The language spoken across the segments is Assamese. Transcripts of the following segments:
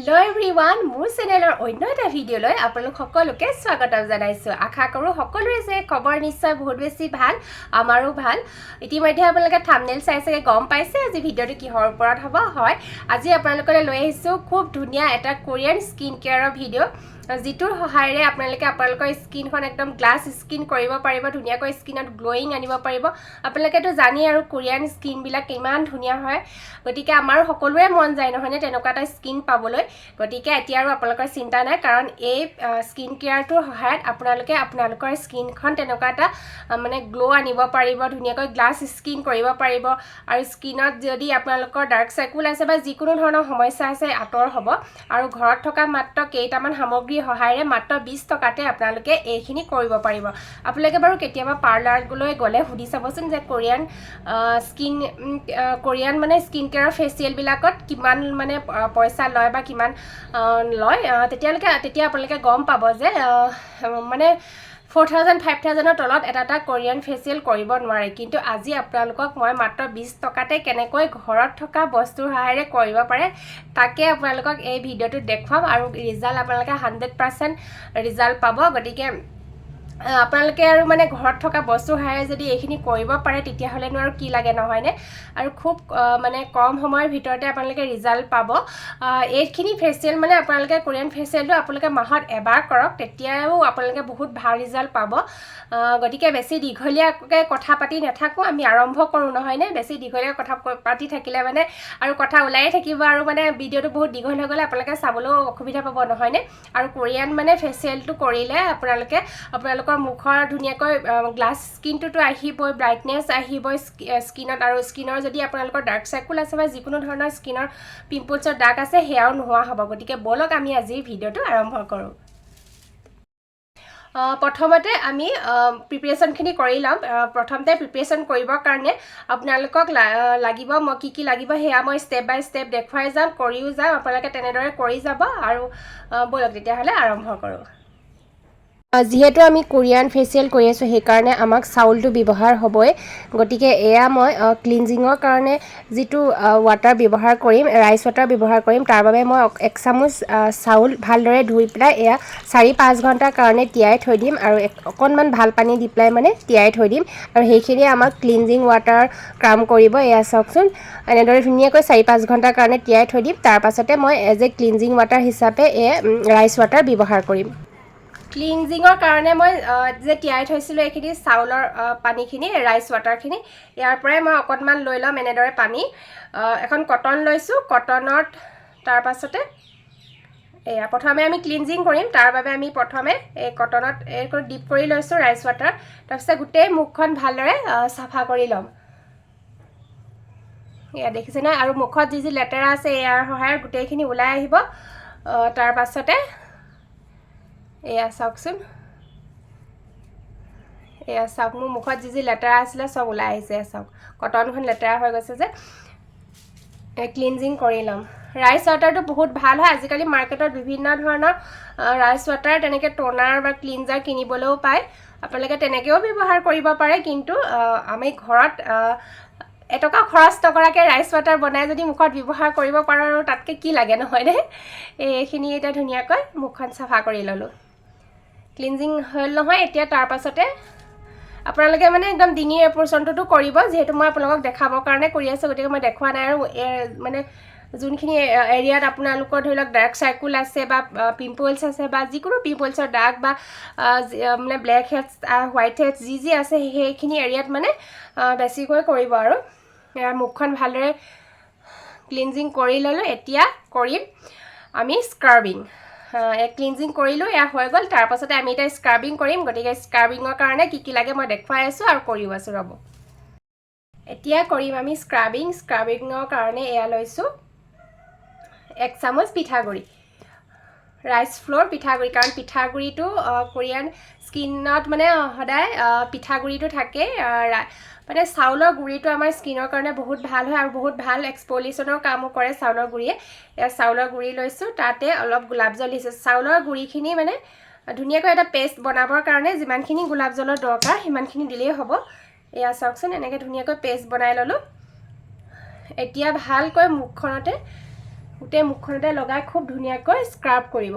হেল্ল' এভৰিৱান, মোৰ চেনেলৰ অন্য এটা ভিডিঅ'লৈ আপোনালোক সকলোকে স্বাগতম জনাইছোঁ। আশা কৰোঁ সকলোৰে যে খবৰ নিশ্চয় বহুত বেছি ভাল, আমাৰো ভাল। ইতিমধ্যে আপোনালোকে থামনেল চাই চাগে গম পাইছে আজি ভিডিঅ'টো কিহৰ ওপৰত হ'ব। হয়, আজি আপোনালোকলৈ লৈ আহিছোঁ খুব ধুনীয়া এটা কোৰিয়ান স্কিন কেয়াৰৰ ভিডিঅ', যিটোৰ সহায়েৰে আপোনালোকে আপোনালোকৰ স্কিনখন একদম গ্লাছ স্কিন কৰিব পাৰিব, ধুনীয়াকৈ স্কিনত গ্ল'য়িং আনিব পাৰিব। আপোনালোকেতো জানেই আৰু কোৰিয়ান স্কিনবিলাক কিমান ধুনীয়া হয়। গতিকে আমাৰো সকলোৰে মন যায় নহয়নে তেনেকুৱা এটা স্কিন পাবলৈ? গতিকে এতিয়া আৰু আপোনালোকৰ চিন্তা নাই, কাৰণ এই স্কিন কেয়াৰটোৰ সহায়ত আপোনালোকে আপোনালোকৰ স্কিনখন তেনেকুৱা এটা মানে গ্ল' আনিব পাৰিব, ধুনীয়াকৈ গ্লাছ স্কিন কৰিব পাৰিব আৰু স্কিনত যদি আপোনালোকৰ ডাৰ্ক চাৰ্কুল আছে বা যিকোনো ধৰণৰ সমস্যা আছে, আঁতৰ হ'ব। আৰু ঘৰত থকা মাত্ৰ কেইটামান সামগ্ৰীৰ সহায়েৰে মাত্ৰ 20 টকাতে আপোনালোকে এইখিনি কৰিব পাৰিব। আপোনালোকে বাৰু কেতিয়াবা পাৰ্লাৰলৈ গ'লে সুধি চাবচোন যে কোৰিয়ান স্কিন, কোৰিয়ান মানে স্কিন কেয়াৰৰ ফেচিয়েলবিলাকত কিমান মানে পইচা লয় বা কিমান লয়। তেতিয়া আপোনালোকে গম পাব যে মানে 4,000, 5,000ৰ তলত এটা এটা কোৰিয়ান ফেচিয়েল কৰিব নোৱাৰে। কিন্তু আজি আপোনালোকক মই মাত্ৰ 20 টকাতে কেনেকৈ ঘৰত থকা বস্তুৰ সহায়েৰে কৰিব পাৰে, তাকে আপোনালোকক এই ভিডিঅ'টোত দেখুৱাম আৰু ৰিজাল্ট আপোনালোকে 100% ৰিজাল্ট পাব। গতিকে আপোনালোকে আৰু মানে ঘৰত থকা বস্তুৰ সহায়েৰে যদি এইখিনি কৰিব পাৰে, তেতিয়াহ'লেনো আৰু কি লাগে, নহয়নে? আৰু খুব মানে কম সময়ৰ ভিতৰতে আপোনালোকে ৰিজাল্ট পাব। এইখিনি ফেচিয়েল মানে আপোনালোকে কোৰিয়ান ফেচিয়েলটো আপোনালোকে মাহত এবাৰ কৰক, তেতিয়াও আপোনালোকে বহুত ভাল ৰিজাল্ট পাব। গতিকে বেছি দীঘলীয়াকৈ কথা পাতি নাথাকোঁ, আমি আৰম্ভ কৰোঁ, নহয়নে? বেছি দীঘলীয়া কথা পাতি থাকিলে মানে আৰু কথা ওলায়ে থাকিব আৰু মানে ভিডিঅ'টো বহুত দীঘল হৈ গ'লে আপোনালোকে চাবলৈও অসুবিধা পাব, নহয়নে? আৰু কোৰিয়ান মানে ফেচিয়েলটো কৰিলে আপোনালোকে আপোনালোকৰ মুখৰ ধুনীয়াকৈ গ্লাছ স্কিনটোতো আহিবই, ব্ৰাইটনেছ আহিবই স্কিনত আৰু স্কিনৰ যদি আপোনালোকৰ ডাৰ্ক চাৰ্কুল আছে বা যিকোনো ধৰণৰ স্কিনৰ পিম্পলছৰ দাগ আছে, সেয়াও নোহোৱা হ'ব। গতিকে ব'লক, আমি আজিৰ ভিডিঅ'টো আৰম্ভ কৰোঁ। প্ৰথমতে আমি প্ৰিপেৰেশ্যনখিনি কৰি ল'ম। প্ৰথমতে প্ৰিপেৰেশ্যন কৰিবৰ কাৰণে আপোনালোকক লাগিব, মই কি কি লাগিব সেয়া মই ষ্টেপ বাই ষ্টেপ দেখুৱাই যাম, কৰিও যাম। আপোনালোকে তেনেদৰে কৰি যাব আৰু ব'লক তেতিয়াহ'লে আৰম্ভ কৰোঁ। যিহেতু আমি কোৰিয়ান ফেচিয়েল কৰি আছোঁ, সেইকাৰণে আমাক চাউলটো ব্যৱহাৰ হ'বই। গতিকে এয়া মই ক্লিনজিঙৰ কাৰণে যিটো ৱাটাৰ ব্যৱহাৰ কৰিম, ৰাইচ ৱাটাৰ ব্যৱহাৰ কৰিম, তাৰ বাবে মই এক চামুচ চাউল ভালদৰে ধুই পেলাই এয়া 4-5 ঘণ্টাৰ কাৰণে তিয়াই থৈ দিম আৰু অকণমান ভাল পানী দি পেলাই মানে তিয়াই থৈ দিম আৰু সেইখিনিয়ে আমাক ক্লিনজিং ৱাটাৰ কাম কৰিব। এয়া চাওকচোন, এনেদৰে ধুনীয়াকৈ 4-5 ঘণ্টাৰ কাৰণে তিয়াই থৈ দিম। তাৰ পাছতে মই এজ এ ক্লিনজিং ৱাটাৰ হিচাপে এয়া ৰাইচ ৱাটাৰ ব্যৱহাৰ কৰিম। ক্লিনজিঙৰ কাৰণে মই যে তিয়াই থৈছিলোঁ এইখিনি চাউলৰ পানীখিনি, ৰাইচ ৱাটাৰখিনি, ইয়াৰ পৰাই মই অকণমান লৈ ল'ম এনেদৰে পানী। এখন কটন লৈছোঁ, কটনত তাৰ পাছতে এয়া প্ৰথমে আমি ক্লিনজিং কৰিম। তাৰ বাবে আমি প্ৰথমে এই কটনত এই ডিপ কৰি লৈছোঁ ৰাইচ ৱাটাৰ। তাৰপিছত গোটেই মুখখন ভালদৰে চাফা কৰি ল'ম। এয়া দেখিছে নহয়? আৰু মুখত যি যি লেতেৰা আছে, ইয়াৰ সহায়ত গোটেইখিনি ওলাই আহিব। তাৰ পাছতে এয়া চাওকচোন, এয়া চাওক, মোৰ মুখত যি যি লেতেৰা আছিলে চব ওলাই আহিছে। এয়া চাওক, কটনখন লেতেৰা হৈ গৈছে যে। ক্লিনজিং কৰি ল'ম। ৰাইচ ৱাটাৰটো বহুত ভাল হয়। আজিকালি মাৰ্কেটত বিভিন্ন ধৰণৰ ৰাইচ ৱাটাৰ তেনেকৈ ট'নাৰ বা ক্লিনজাৰ কিনিবলৈও পায়, আপোনালোকে তেনেকৈও ব্যৱহাৰ কৰিব পাৰে। কিন্তু আমি ঘৰত এটকা খৰচ নকৰাকৈ ৰাইচ ৱাটাৰ বনাই যদি মুখত ব্যৱহাৰ কৰিব পাৰোঁ, আৰু তাতকৈ কি লাগে, নহয়নে? এইখিনি এতিয়া ধুনীয়াকৈ মুখখন চাফা কৰি ল'লোঁ, ক্লিনজিং হ'ল নহয়? এতিয়া তাৰ পাছতে আপোনালোকে মানে একদম ডিঙিৰ এই পৰ্চনটোতো কৰিব। যিহেতু মই আপোনালোকক দেখাবৰ কাৰণে কৰি আছোঁ, গতিকে মই দেখুওৱা নাই। আৰু মানে যোনখিনি এৰিয়াত আপোনালোকৰ ধৰি লওক ডাৰ্ক চাৰ্কুল আছে বা পিম্পলছ আছে বা যিকোনো পিম্পলছৰ দাগ বা মানে ব্লেক হেডছ, হোৱাইট হেডছ যি যি আছে, সেইখিনি এৰিয়াত মানে বেছিকৈ কৰিব। আৰু ইয়াৰ মুখখন ভালদৰে ক্লিনজিং কৰি ল'লোঁ। এতিয়া কৰিম আমি স্ক্ৰাবিং। ক্লিনজিং কৰিলোঁ, এয়া হৈ গ'ল। তাৰপাছতে আমি এতিয়া স্ক্ৰাবিং কৰিম। গতিকে স্ক্ৰাবিঙৰ কাৰণে কি কি লাগে মই দেখুৱাই আছোঁ আৰু কৰিও আছোঁ, ৰ'ব। এতিয়া কৰিম আমি স্ক্ৰাবিং। স্ক্ৰাবিঙৰ কাৰণে এয়া লৈছোঁ এক চামুচ পিঠাগুড়ি, ৰাইচ ফ্ল'ৰ পিঠাগুড়ি, কাৰণ পিঠাগুড়িটো কোৰিয়ান স্কিনত মানে সদায় পিঠাগুড়িটো থাকে। মানে চাউলৰ গুড়িটো আমাৰ স্কিনৰ কাৰণে বহুত ভাল হয় আৰু বহুত ভাল এক্সপলিউশ্যনৰ কামো কৰে চাউলৰ গুড়িয়ে। এয়া চাউলৰ গুড়ি লৈছোঁ, তাতে অলপ গোলাপ জল দিছোঁ। চাউলৰ গুড়িখিনি মানে ধুনীয়াকৈ এটা পেষ্ট বনাবৰ কাৰণে যিমানখিনি গোলাপ জলৰ দৰকাৰ, সিমানখিনি দিলেই হ'ব। এয়া চাওকচোন, এনেকৈ ধুনীয়াকৈ পেষ্ট বনাই ল'লোঁ। এতিয়া ভালকৈ মুখখনতে গোটেই মুখখনতে লগাই খুব ধুনীয়াকৈ স্ক্ৰাব কৰিব।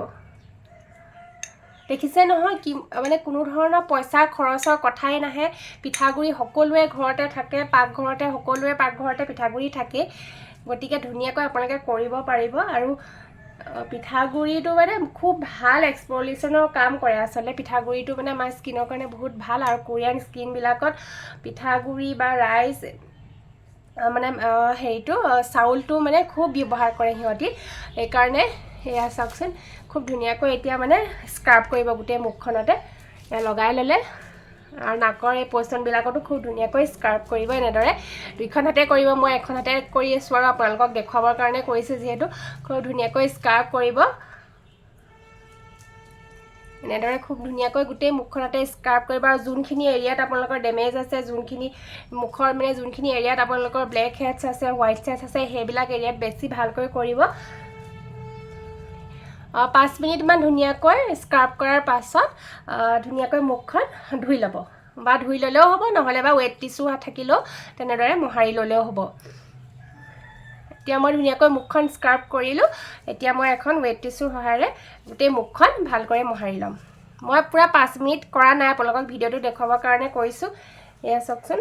দেখিছে নহয় কি, মানে কোনো ধৰণৰ পইচা খৰচৰ কথাই নাহে। পিঠাগুড়ি সকলোৱে ঘৰতে থাকে, পাকঘৰতে, সকলোৰে পাকঘৰতে পিঠাগুড়ি থাকে। গতিকে ধুনীয়াকৈ আপোনালোকে কৰিব পাৰিব। আৰু পিঠাগুড়িটো মানে খুব ভাল এক্সফলিয়েশ্যনৰ কাম কৰে। আচলতে পিঠাগুড়িটো মানে আমাৰ স্কিনৰ কাৰণে বহুত ভাল। আৰু কোৰিয়ান স্কিনবিলাকত পিঠাগুড়ি বা ৰাইচ মানে হেৰিটো চাউলটো মানে খুব ব্যৱহাৰ কৰে সিহঁতি, সেইকাৰণে। সেয়া চাওকচোন, খুব ধুনীয়াকৈ এতিয়া মানে স্ক্ৰাব কৰিব গোটেই মুখখনতে এয়া লগাই ল'লে। আৰু নাকৰ এই পৰ্চনবিলাকতো খুব ধুনীয়াকৈ স্ক্ৰাব কৰিব এনেদৰে। দুইখন হাতে কৰিব, মই এখন হাতে কৰি আছোঁ আৰু আপোনালোকক দেখুৱাবৰ কাৰণে কৰিছোঁ যিহেতু। খুব ধুনীয়াকৈ স্ক্ৰাব কৰিব এনেদৰে, খুব ধুনীয়াকৈ গোটেই মুখখনতে স্ক্ৰাব কৰিব। আৰু যোনখিনি এৰিয়াত আপোনালোকৰ ডেমেজ আছে, যোনখিনি মুখৰ মানে যোনখিনি এৰিয়াত আপোনালোকৰ ব্লেক হেডছ আছে, হোৱাইট হেডছ আছে, সেইবিলাক এৰিয়াত বেছি ভালকৈ কৰিব। 5 মিনিটমান ধুনীয়াকৈ স্ক্ৰাব কৰাৰ পাছত ধুনীয়াকৈ মুখখন ধুই ল'ব বা ধুই ল'লেও হ'ব, নহ'লে বা ৱেট টিচু থাকিলেও তেনেদৰে মোহাৰি ল'লেও হ'ব। এতিয়া মই ধুনীয়াকৈ মুখখন স্ক্ৰাব কৰিলোঁ। এতিয়া মই এখন ৱেট টিচুৰ সহায়েৰে গোটেই মুখখন ভালকৈ মোহাৰি ল'ম। মই পূৰা 5 মিনিট কৰা নাই, আপোনালোকক ভিডিঅ'টো দেখুৱাবৰ কাৰণে কৰিছোঁ। এয়া চাওকচোন,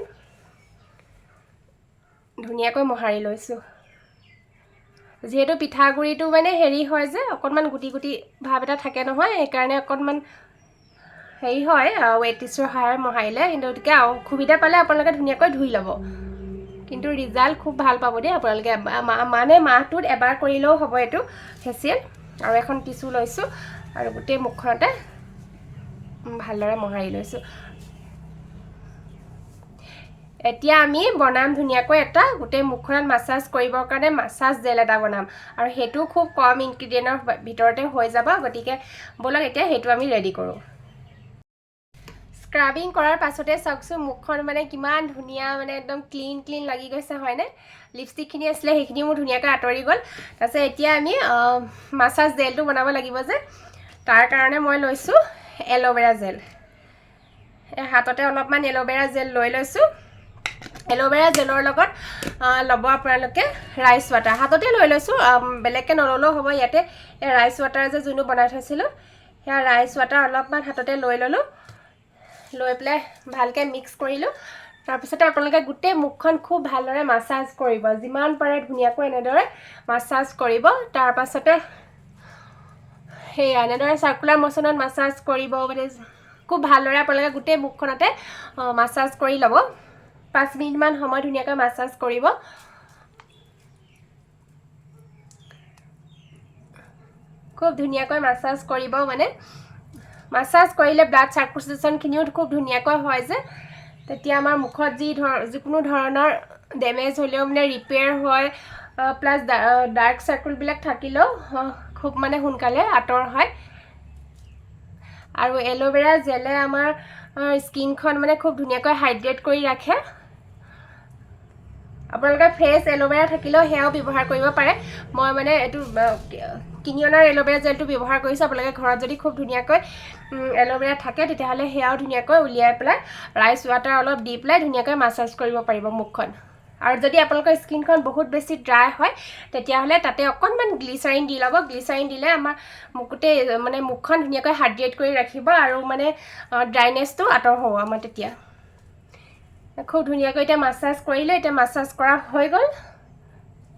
ধুনীয়াকৈ মোহাৰি লৈছোঁ। যিহেতু পিঠাগুড়িটো মানে হেৰি হয় যে অকণমান গুটি গুটি ভাৱ এটা থাকে নহয়, সেইকাৰণে অকণমান হেৰি হয় ৱেট টিচুৰ সহায়ত মোহাৰিলে। কিন্তু গতিকে অসুবিধা পালে আপোনালোকে ধুনীয়াকৈ ধুই ল'ব, কিন্তু ৰিজাল্ট খুব ভাল পাব দেই আপোনালোকে। মানে মাহটোত এবাৰ কৰিলেও হ'ব এইটো ফেচিয়েল। আৰু এখন টিচু লৈছোঁ আৰু গোটেই মুখখনতে ভালদৰে মোহাৰি লৈছোঁ। এতিয়া আমি বনাম ধুনীয়াকৈ এটা গোটেই মুখখনত মাছাজ কৰিবৰ কাৰণে মাছাজ জেল এটা বনাম আৰু সেইটো খুব কম ইনগ্ৰিডিয়েণ্টৰ ভিতৰতে হৈ যাব। গতিকে ব'লক, এতিয়া সেইটো আমি ৰেডি কৰোঁ। স্ক্ৰাবিং কৰাৰ পাছতে চাওকচোন, মুখখন মানে কিমান ধুনীয়া, মানে একদম ক্লিন ক্লিন লাগি গৈছে, হয়নে? লিপষ্টিকখিনি আছিলে, সেইখিনি মোৰ ধুনীয়াকৈ আঁতৰি গ'ল। তাৰপিছত এতিয়া আমি মাছাজ জেলটো বনাব লাগিব যে, তাৰ কাৰণে মই লৈছোঁ এল'ভেৰা জেল। এই হাততে অলপমান এল'ভেৰা জেল লৈ লৈছোঁ। এল'ভেৰা জেলৰ লগত ল'ব আপোনালোকে ৰাইচ ৱাটাৰ। হাততে লৈ লৈছোঁ, বেলেগকৈ নল'লেও হ'ব। ইয়াতে এই ৰাইচ ৱাটাৰ যে যোনটো বনাই থৈছিলোঁ, সেয়া ৰাইচ ৱাটাৰ অলপমান হাততে লৈ ল'লোঁ। লৈ পেলাই ভালকৈ মিক্স কৰিলোঁ। তাৰপিছতে আপোনালোকে গোটেই মুখখন খুব ভালদৰে মাছাজ কৰিব, যিমান পাৰে ধুনীয়াকৈ এনেদৰে মাছাজ কৰিব। তাৰপাছতে সেয়া এনেদৰে চাৰ্কুলাৰ মোশ্যনত মাছাজ কৰিব। মানে খুব ভালদৰে আপোনালোকে গোটেই মুখখনতে মাছাজ কৰি ল'ব। 5 মিনিটমান সময় ধুনীয়াকৈ মাছাজ কৰিব। খুব ধুনীয়াকৈ মাছাজ কৰিব। মানে মাছাজ কৰিলে ব্লাড চাৰ্কুলেশ্যনখিনিও খুব ধুনীয়াকৈ হয় যে, তেতিয়া আমাৰ মুখত যিকোনো ধৰণৰ ডেমেজ হ'লেও মানে ৰিপেয়াৰ হয়, প্লাছ ডাৰ্ক চাৰ্কুলবিলাক থাকিলেও খুব মানে সোনকালে আঁতৰ হয়। আৰু এল'ভেৰা জেলে আমাৰ স্কিনখন মানে খুব ধুনীয়াকৈ হাইড্ৰেট কৰি ৰাখে। আপোনালোকে ফ্ৰেছ এল'ভেৰা থাকিলেও সেয়াও ব্যৱহাৰ কৰিব পাৰে। মই মানে এইটো কিনি অনাৰ এল'ভেৰা জেলটো ব্যৱহাৰ কৰিছোঁ। আপোনালোকে ঘৰত যদি খুব ধুনীয়াকৈ এল'ভেৰা থাকে, তেতিয়াহ'লে সেয়াও ধুনীয়াকৈ উলিয়াই পেলাই ৰাইচ ৱাটাৰ অলপ দি পেলাই ধুনীয়াকৈ মাছাজ কৰিব পাৰিব মুখখন। আৰু যদি আপোনালোকৰ স্কিনখন বহুত বেছি ড্ৰাই হয়, তেতিয়াহ'লে তাতে অকণমান গ্লিচাৰিন দি ল'ব। গ্লিচাৰিন দিলে আমাৰ গোটেই মানে মুখখন ধুনীয়াকৈ হাইড্ৰেট কৰি ৰাখিব আৰু মানে ড্ৰাইনেছটো আঁতৰ হ'ব আমাৰ তেতিয়া। খুব ধুনীয়াকৈ এতিয়া মাছাজ কৰিলোঁ। এতিয়া মাছাজ কৰা হৈ গ'ল।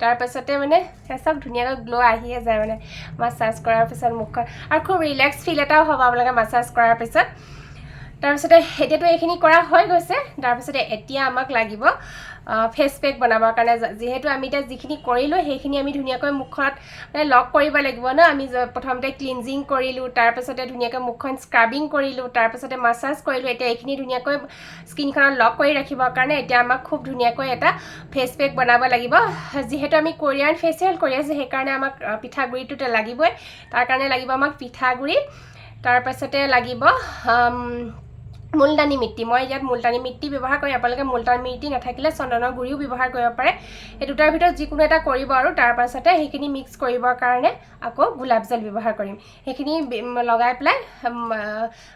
তাৰপাছতে মানে চাওক, ধুনীয়াকৈ গ্ল' আহিয়ে যায় মানে মাছাজ কৰাৰ পিছত মুখখন। আৰু খুব ৰিলেক্স ফিল এটাও হ'ব আপোনালোকে মাছাজ কৰাৰ পিছত। তাৰপিছতে এতিয়াতো এইখিনি কৰা হৈ গৈছে। তাৰপিছতে এতিয়া আমাক লাগিব ফেচ পেক বনাবৰ কাৰণে, যিহেতু আমি এতিয়া যিখিনি কৰিলোঁ, সেইখিনি আমি ধুনীয়াকৈ মুখত মানে লক কৰিব লাগিব ন। আমি প্ৰথমতে ক্লিনজিং কৰিলোঁ, তাৰপিছতে ধুনীয়াকৈ মুখখন স্ক্ৰাবিং কৰিলোঁ, তাৰপিছতে মাছাজ কৰিলোঁ। এতিয়া এইখিনি ধুনীয়াকৈ স্কিনখনত লক কৰি ৰাখিবৰ কাৰণে এতিয়া আমাক খুব ধুনীয়াকৈ এটা ফেচ পেক বনাব লাগিব। যিহেতু আমি কোৰিয়ান ফেচিয়েল কৰি আছোঁ, সেইকাৰণে আমাক পিঠাগুড়িটো লাগিবই। তাৰ কাৰণে লাগিব আমাক পিঠাগুড়ি, তাৰপাছতে লাগিব মুলতানী মিট্টি। মই ইয়াত মুলতানী মিট্টি ব্যৱহাৰ কৰিম। আপোনালোকে মুলতানী মিট্টি নাথাকিলে চন্দনৰ গুড়িও ব্যৱহাৰ কৰিব পাৰে। এই দুটাৰ ভিতৰত যিকোনো এটা কৰিব। আৰু তাৰপাছতে সেইখিনি মিক্স কৰিবৰ কাৰণে আকৌ গোলাপ জল ব্যৱহাৰ কৰিম। সেইখিনি লগাই পেলাই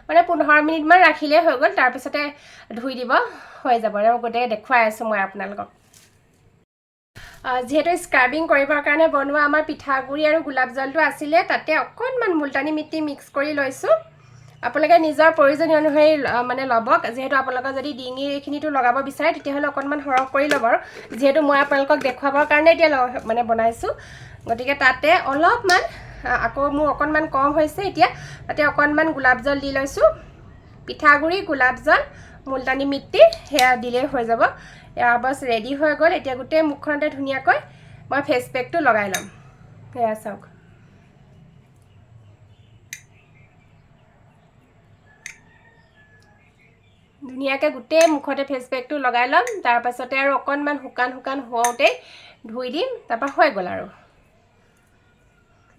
মানে 15 মিনিটমান ৰাখিলেই হৈ গ'ল। তাৰপিছতে ধুই দিব, হৈ যাব। আৰু গোটেই দেখুৱাই আছোঁ মই আপোনালোকক। যিহেতু স্ক্ৰাবিং কৰিবৰ কাৰণে বনোৱা আমাৰ পিঠাগুড়ি আৰু গোলাপ জলটো আছিলে, তাতে অকণমান মুলতানি মিট্টি মিক্স কৰি লৈছোঁ। আপোনালোকে নিজৰ প্ৰয়োজনীয় অনুসৰি মানে ল'ব। যিহেতু আপোনালোকৰ যদি ডিঙিৰ এইখিনিতো লগাব বিচাৰে, তেতিয়াহ'লে অকণমান সৰহ কৰি ল'ব। আৰু যিহেতু মই আপোনালোকক দেখুৱাবৰ কাৰণে এতিয়া মানে বনাইছোঁ, গতিকে তাতে অলপমান আকৌ মোৰ অকণমান কম হৈছে এতিয়া, তাতে অকণমান গোলাপ জল দি লৈছোঁ। পিঠাগুড়ি, গোলাপ জল, মুলতানি মিট্টি সেয়া দিলেই হৈ যাব। এয়া বছ ৰেডি হৈ গ'ল। এতিয়া গোটেই মুখখনতে ধুনীয়াকৈ মই ফেচ পেকটো লগাই ল'ম। সেয়া চাওক। ধুনীয়াকৈ গোটেই মুখতে ফেচ পেকটো লগাই ল'ম। তাৰপাছতে আৰু অকণমান শুকান শুকান হওঁতেই ধুই দিম, তাৰপৰা হৈ গ'ল আৰু।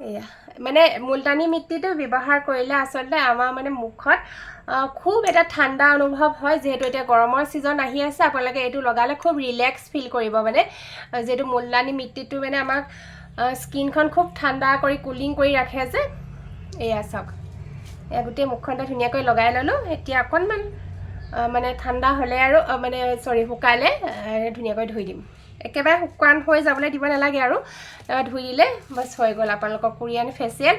এয়া মানে মুলতানি মিট্টিটো ব্যৱহাৰ কৰিলে আচলতে আমাৰ মানে মুখত খুব এটা ঠাণ্ডা অনুভৱ হয়। যিহেতু এতিয়া গৰমৰ ছিজন আহি আছে, আপোনালোকে এইটো লগালে খুব ৰিলেক্স ফিল কৰিব। মানে যিহেতু মুলতানি মিট্টিটো মানে আমাক স্কিনখন খুব ঠাণ্ডা কৰি কুলিং কৰি ৰাখে যে। এয়া চাওক, এয়া গোটেই মুখখনতে ধুনীয়াকৈ লগাই ল'লোঁ। এতিয়া অকণমান মানে ঠাণ্ডা হ'লে আৰু মানে চৰি, শুকালে ধুনীয়াকৈ ধুই দিম। একেবাৰে শুকান হৈ যাবলৈ দিব নালাগে আৰু ধুই দিলে বছ হৈ গ'ল আপোনালোকৰ কোৰিয়ান ফেচিয়েল।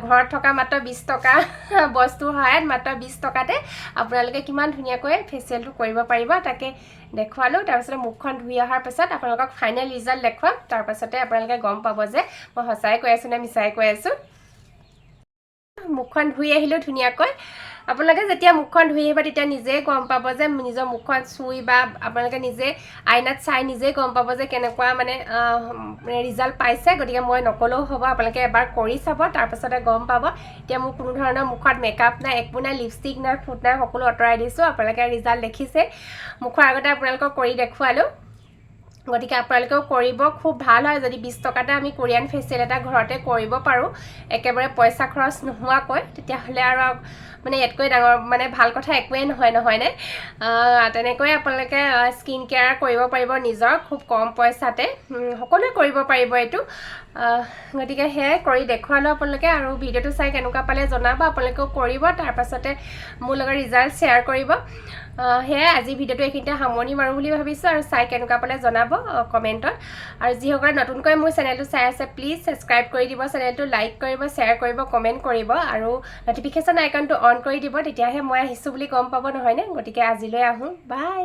ঘৰত থকা মাত্ৰ 20 টকা বস্তুৰ সহায়ত, মাত্ৰ 20 টকাতে আপোনালোকে কিমান ধুনীয়াকৈ ফেচিয়েলটো কৰিব পাৰিব, তাকে দেখুৱালোঁ। তাৰপিছতে মুখখন ধুই অহাৰ পাছত আপোনালোকক ফাইনেল ৰিজাল্ট দেখুৱাম। তাৰপাছতে আপোনালোকে গম পাব যে মই সঁচাই কৈ আছোঁ নে মিছাই কৈ আছোঁ। মুখখন ধুই আহিলোঁ ধুনীয়াকৈ। আপোনালোকে যেতিয়া মুখখন ধুই আহিব, তেতিয়া নিজেই গম পাব যে নিজৰ মুখখন চুই বা আপোনালোকে নিজে আইনাত চাই নিজেই গম পাব যে কেনেকুৱা মানে ৰিজাল্ট পাইছে। গতিকে মই নক'লেও হ'ব, আপোনালোকে এবাৰ কৰি চাব, তাৰপাছতে গম পাব। এতিয়া মোৰ কোনো ধৰণৰ মুখত মেকআপ নাই, একো নাই, লিপষ্টিক নাই, ফুট নাই, সকলো আঁতৰাই দিছোঁ। আপোনালোকে ৰিজাল্ট দেখিছে, মুখৰ আগতে আপোনালোকক কৰি দেখুৱালোঁ। গতিকে আপোনালোকেও কৰিব, খুব ভাল হয়। যদি 20 টকাতে আমি কোৰিয়ান ফেচিয়েল এটা ঘৰতে কৰিব পাৰোঁ একেবাৰে পইচা খৰচ নোহোৱাকৈ, তেতিয়াহ'লে আৰু মানে ইয়াতকৈ ডাঙৰ মানে ভাল কথা একোৱেই নহয়, নহয়নে? তেনেকৈ আপোনালোকে স্কিন কেয়াৰ কৰিব পাৰিব নিজৰ খুব কম পইচাতে। সকলোৱে কৰিব পাৰিব এইটো। গতিকে সেয়াই কৰি দেখুৱালোঁ আপোনালোকে। আৰু ভিডিঅ'টো চাই কেনেকুৱা পালে জনাব। আপোনালোকেও কৰিব, তাৰপাছতে মোৰ লগত ৰিজাল্ট শ্বেয়াৰ কৰিব। সেয়াই, আজি ভিডিঅ'টো এইখিনিতে সামৰণি মাৰোঁ বুলি ভাবিছোঁ। আৰু চাই কেনেকুৱা পালে জনাব কমেণ্টত। আৰু যিসকলে নতুনকৈ মোৰ চেনেলটো চাই আছে, প্লিজ ছাবস্ক্ৰাইব কৰি দিব চেনেলটো, লাইক কৰিব, শ্বেয়াৰ কৰিব, কমেণ্ট কৰিব আৰু নটিফিকেশ্যন আইকনটো অন কৰি দিব। তেতিয়াহে মই আহিছোঁ বুলি গম পাব, নহয়নে? গতিকে আজিলৈ আহোঁ, বাই।